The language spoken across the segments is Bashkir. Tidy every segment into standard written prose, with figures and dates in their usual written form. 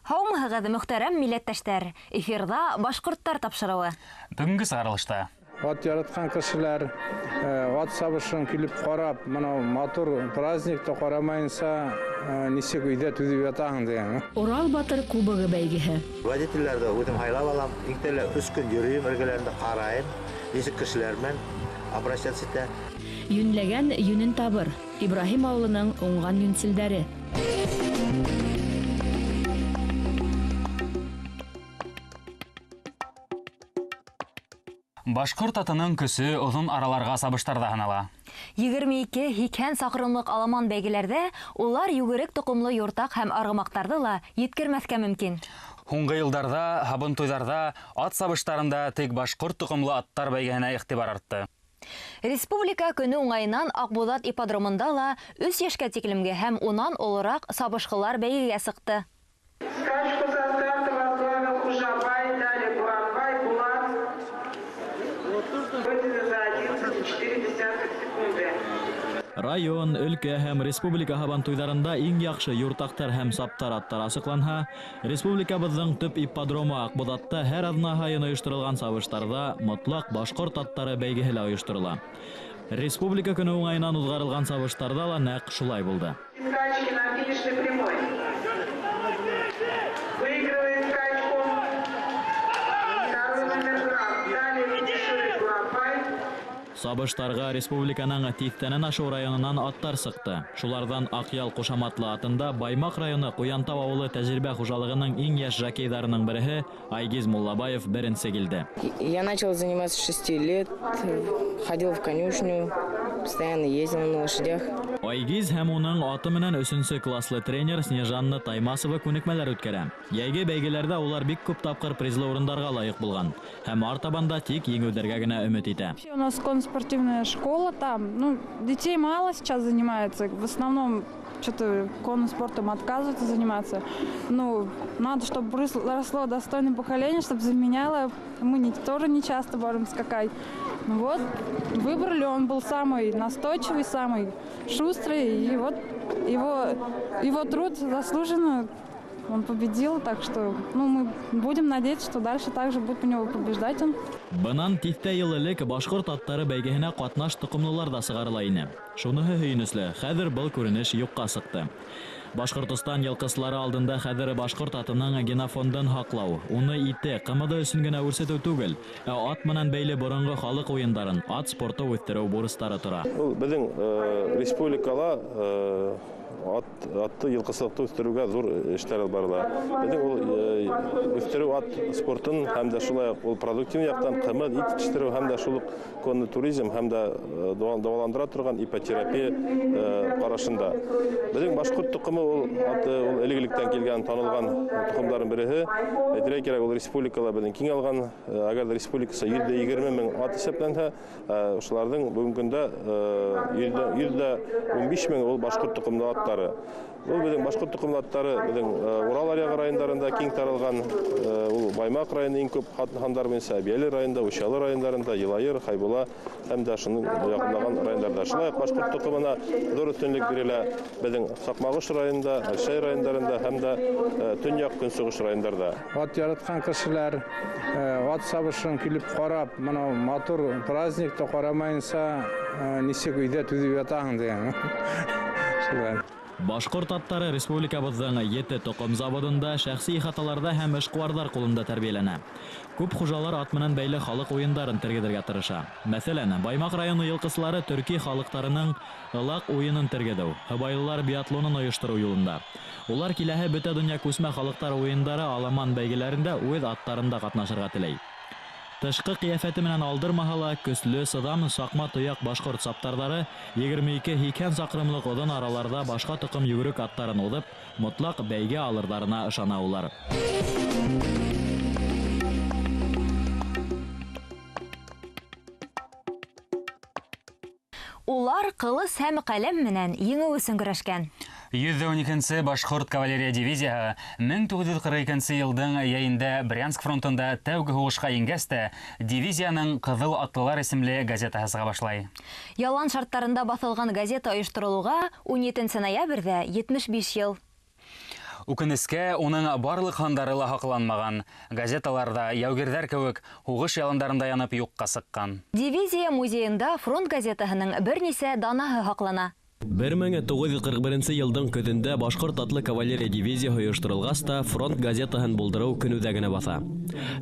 Һаумыһығыҙ, мөхтәрәм милләттәштәр! Эфирҙа «Башҡорттар» тапшырыуы. Бөгөнгө сығарылышта ат яратҡан кешеләр ат сабышын килеп ҡарап, мына матур праздникты ҡарамайынса нисек өйҙә түҙеп ятаһың тигән. Урал батыр кубогы бәйгеһе. Водителдәрҙе үҙем һайлап алам, иң тәүҙә 3 көн йөрөйөм, эргәләрендә ҡарайым, нисек кешеләр менән обращаться итә. Йүнләгән йүнен табыр. Ибраһим ауылының уңған йүнселдәре. Башҡорт атының көсө оҙон араларға сабыштарҙа һанала. 22-80 саҡрымлыҡ аламан бәйгеләрҙә улар йүгерек тоҡомло юртаҡ һәм арғымаҡтарҙы ла еткермәҫкә мөмкин. Һуңғы йылдарҙа һабантуйҙарҙа ат сабыштарында тик башҡорт тоҡомло аттар бәйгеһенә иғтибар артты. Республика көнө уңайынан Аҡбуҙат ипподромында ла 3 йәшкә тиклемге һәм унан олораҡ сабышҡылар бәйгегә сыҡты. Скачку со старта возглавил Хужабай, далее Буранбай, Булат. За 11,4 секунды. Район, өлкә һәм республика һабантуйҙарында иң яҡшы юртаҡтар һәм саптар аттар асыҡланһа, республикабыҙҙың төп ипподромы Аҡбуҙатта һәр аҙна һайын ойошторолған сабыштарҙа мотлаҡ башҡорт аттары бәйгеһе лә ойошторола. Республика көнө уңайынан уҙғарылған сабыштарҙа ла нәҡ шулай булды. Скачки на финишной прямой. Выигрывает скачку второй номер Граф. Далее финиширует Буранбай. Сабыштарға республиканың тиҫтәнән ашыу районынан аттар сыҡты. Шуларҙан Аҡъял ҡушаматлы атында Баймаҡ районы Ҡуянтау ауылы тәжрибә хужалығының иң йәш жокейҙарының береһе Айгиз Муллабаев беренсе килде. Я начал заниматься с 6 лет, ходил в конюшню, постоянно ездил на лошадях. Айгиз һәм уның аты менән 3-нсе класслы тренер Снежанна Таймасова күнекмәләр үткәрә. Йәйге бәйгеләрҙә улар бик күп тапҡыр призлы урындарға лайыҡ булған һәм артабан да тик еңеүҙәргә генә өмөт итә. Вообще у нас конно-спортивная школа там, ну, детей мало сейчас занимается, в основном что-то конным спортом отказываются заниматься. Ну, надо, чтобы росло достойное поколение, чтобы заменяло. Мы тоже не часто можем скакать. Ну вот, выбрали, он был самый настойчивый, самый шустрый, и вот его труд заслуженно, он победил, так что, ну, мы будем надеяться, что дальше также будет у него побеждать он. Бынан тиҫтә йыл элек башҡорт аттары бәйгеһенә ҡатнаш тоҡомлолар ҙа сығарыла ине. Шуныһы һөйөнөслө, хәҙер был күренеш юҡҡа сыҡты. Башҡортостан йылҡысылары алдында хәҙер башҡорт атының генофондын һаҡлау, уны ите, ҡымыҙы өсөн генә үрсетеү түгел, ә ат менән бәйле боронғо халыҡ уйындарын, ат спорты үҫтереү бурыстары тора. Ул беҙҙең республикала атты йылҡысылыҡты үҫтереүгә ҙур эштәр алып барыла. Беҙҙең ул үҫтереү ат спортын һәм дә шулай уҡ ул продуктив яҡтан ҡымыҙ, ит етештереү һәм дә шул уҡ конный туризм һәм дә дауаландыра торған иппотерапия ҡарашында. Беҙҙең башҡорт тоҡомо ул аты ул элек-электән килгән танылған тоҡомдардың береһе. Әйтергә кәрәк, ул республикала беҙҙең киң алған, әгәр ҙә республикаса 120 мең ат иҫәпләнһә, ошоларҙың бөгөнгө көндә 115 мең ул башҡорт тоҡомло аттары. Ул беҙҙең башҡорт тоҡомло аттары беҙҙең Урал аръяғы райондарында киң таралған, ул Баймаҡ районы иң күп һандар буйынса, Әбйәлил районында, Учалы райондарында, Йылайыр, Хайбула һәм дә шуның яҡынлаған райондарҙа. Шулай уҡ башҡорт тоҡомона ҙур өҫтөнлөк бирелә беҙҙең Саҡмағош районында, Әлшәй райондарында һәм дә төньяҡ көнсығыш райондарҙа. Ат яратҡан кешеләр ат сабышын килеп ҡарап, мына матур праздникты ҡарамайынса нисек өйҙә түҙеп ятаһың тигән. Шулай. Башҡорт аттары республикабыҙҙың 7 тоҡом заводында, шәхси ихаталарҙа һәм эшҡыуарҙар ҡулында тәрбиәләнә. Күп хужалар ат менән бәйле халыҡ уйындарын тергеҙергә тырыша. Мәҫәлән, Баймаҡ районы йылҡысылары төрки халыҡтарының ылаҡ уйынын тергеҙеү, һыбайлылар биатлонын ойоштороу юлында. Улар киләһе бөтә донъя күсмә халыҡтар уйындары аламан бәйгеләрендә үҙ аттарында ҡатнашырға теләй. Тышҡы ҡиәфәте менән алдырмаһа ла, көслө, сыҙам, саҡма тояҡ башҡорт саптарҙары 22-80 саҡрымлыҡ оҙон араларҙа башҡа тоҡом йүгерек аттарын уҙып, мотлаҡ бәйге алырҙарына ышана улар. Улар ҡылыс һәм ҡәләм менән еңеү өсөн көрәшкән. 112-нсе башҡорт кавалерия дивизияһы 1942 йылдың йәйендә Брянск фронтында тәүге һуғышҡа еңгәс тә дивизияның Ҡыҙыл атлылар исемле газетаһы сыға башлай. Ялан шарттарында баҫылған газета ойошторолоуға 17 ноябрҙә 75 йыл. Үкенескә, уның барлыҡ һандары ла һаҡланмаған. Газеталарҙа яугирҙәр кеүек һуғыш яландарында янып юҡҡа сыҡҡан. Дивизия музейында фронт газетаһының бер нисә данаһы һаҡлана. 1941 йылдың көҙөндә Башҡорт атлы кавалерия дивизияһы ойошторолғас та фронт газетаһын булдырыу көнүҙәгенә баҫа.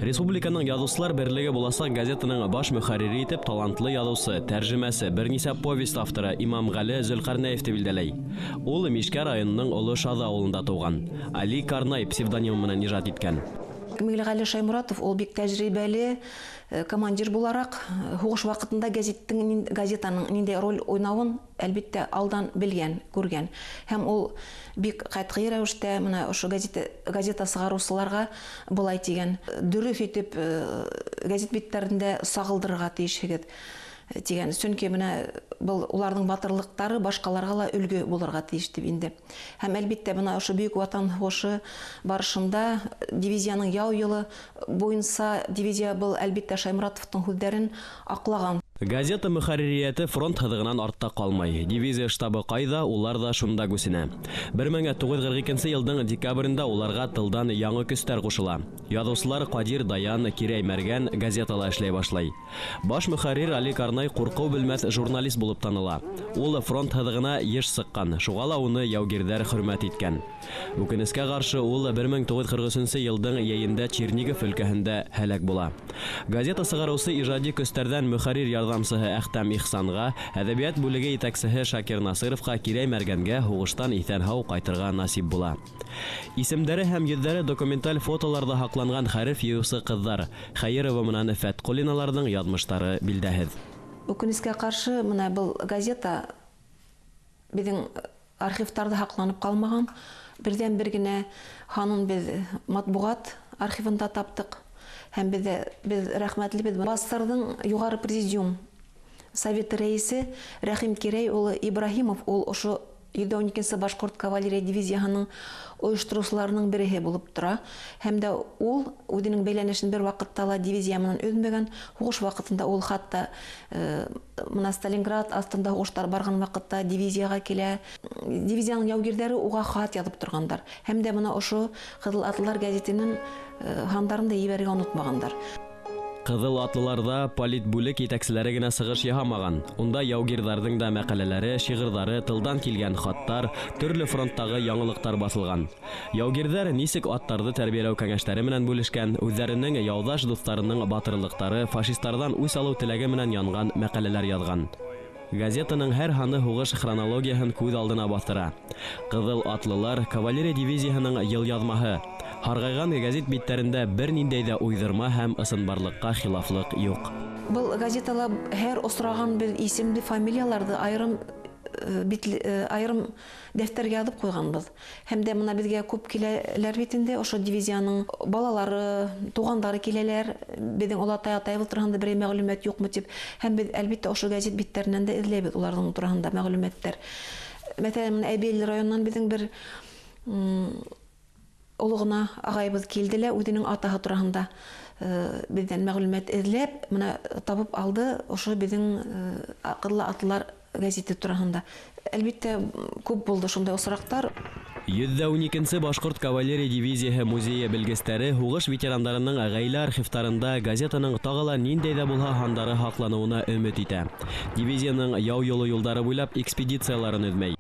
Республиканың яҙыусылар берлеге буласаҡ газетаның баш мөхәррире итеп талантлы яҙыусы, тәржемәсе, бер нисә повесть авторы Имамғәле Зөлҡәрнәевте билдәләй. Ул Мишкә районының Оло Шаҙы ауылында тыуған. Али Карнай псевдонимы менән ижад иткән. Миңлеғәле Шаймуратов ул бик тәжрибәле командир булараҡ һуғыш ваҡытында газетаның ниндәй роль уйнауын әлбиттә алдан белгән, күргән. Һәм ул бик ҡәтғи рәүештә мына ошо газета сығарыусыларға былай тигән: дөрөҫ итеп гәзит биттәрендә сағылдырырға тейешһегеҙ тигән. Сөнки мына был уларҙың батырлыҡтары башҡаларға ла өлгө булырға тейеш тип инде. Һәм әлбиттә бына ошо Бөйөк Ватан һуғышы барышында дивизияның яу юлы буйынса дивизия был әлбиттә Шаймуратовтың һүҙҙәрен аҡлаған. Газета мөхәрририәте фронт һыҙығынан артта ҡалмай. Дивизия штабы ҡайҙа, улар ҙа шунда күсенә. 1942 йылдың декабрендә уларға тылдан яңы көстәр ҡушыла. Яҙыусылар Ҡадир Даян, Кирәй Мәргән газетала эшләй башлай. Баш мөхәррир Али Карнай ҡурҡыу белмәҫ журналист булып таныла. Ул фронт һыҙығына йыш сыҡҡан, шуға ла уны яугирҙәр хөрмәт иткән. Үкенескә ҡаршы, ул 1943 йылдың йәйендә Чернигов өлкәһендә һәләк була. Газета сығарыусы ижади көстәрҙән мөхәррир ярҙамсыһы Әхтәм Ихсанға, әҙәбиәт бүлеге етәксеһе Шакир Насыровҡа, Кирәй Мәргәнгә һуғыштан иҫән-һау ҡайтырға насип була. Исемдәре һәм йөҙҙәре документаль фотоларҙа һаҡланған хәреф йыйыусы ҡыҙҙар Хәйерова менән Фәтҡуллиналарҙың яҙмыштары билдәһеҙ. Үкенескә ҡаршы, мына был газета беҙҙең архивтарҙа һаҡланып ҡалмаған. Берҙән-бер генә һанын беҙ матбуғат архивында таптыҡ. Һәм беҙ рәхмәтлебеҙ. БАССРҙың юғары президиум советы рәйесе Рәхим Кирәй улы Ибраһимов ул ошо 112-нсе башҡорт кавалерия дивизияһының ойоштороусыларының береһе булып тора. Һәм дә ул үҙенең бәйләнешен бер ваҡытта ла дивизия менән өҙмәгән. Һуғыш ваҡытында ул хатта мына Сталинград аҫтында һуғыштар барған ваҡытта дивизияға килә. Дивизияның яугирҙәре уға хат яҙып торғандар. Һәм дә мына ошо Ҡыҙыл атлылар гәзитенең һандарын да ебәрергә онотмағандар. Ҡыҙыл атлыларҙа политбүлек етәкселәре генә сығыш яһамаған. Унда яугирҙарҙың да мәҡәләләре, шиғырҙары, тылдан килгән хаттар, төрлө фронттағы яңылыҡтар баҫылған. Яугирҙәр нисек аттарҙы тәрбиәләү кәңәштәре менән бүлешкән, үҙҙәренең яуҙаш дуҫтарының батырлыҡтары, фашистарҙан үс алыу теләге менән янған мәҡәләләр яҙған. Газетаның һәр һаны һуғыш хронологияһын күҙ алдына баҫтыра. Ҡыҙыл атлылар кавалерия дивизияһының йылъяҙмаһы. Һарғайған гәзит биттәрендә бер ниндәй ҙә уйҙырма һәм ысынбарлыҡҡа хилафлыҡ юҡ. Был газетала һәр осраған беҙ исемле фамилияларҙы айырым дәфтәргә яҙып ҡуйғанбыҙ. Һәм дә мына беҙгә күп киләләр бит инде, ошо дивизияның балалары, туғандары киләләр, беҙҙең олатай атайыбыҙ тураһында берәй мәғлүмәт юҡмы тип. Һәм беҙ әлбиттә ошо гәзит биттәренән дә эҙләйбеҙ уларҙың тураһында мәғлүмәттәр. Мәҫәлән, мына Әбйәлил районынан беҙҙең бер олоғона ағайыбыҙ килде лә үҙенең атаһы тураһында беҙҙән мәғлүмәт эҙләп, мына табып алды ошо беҙҙең Ҡыҙыл атлылар гәзите тураһында. Әлбиттә, күп булды шундай осраҡтар. 112-нсе башҡорт кавалерия дивизияһы музейы белгестәре һуғыш ветерандарының ғаилә архивтарында газетаның тағы ла ниндәй ҙә булһа һандары һаҡланыуына өмөт итә. Дивизияның яу юлы юлдары буйлап экспедицияларын өҙмәй.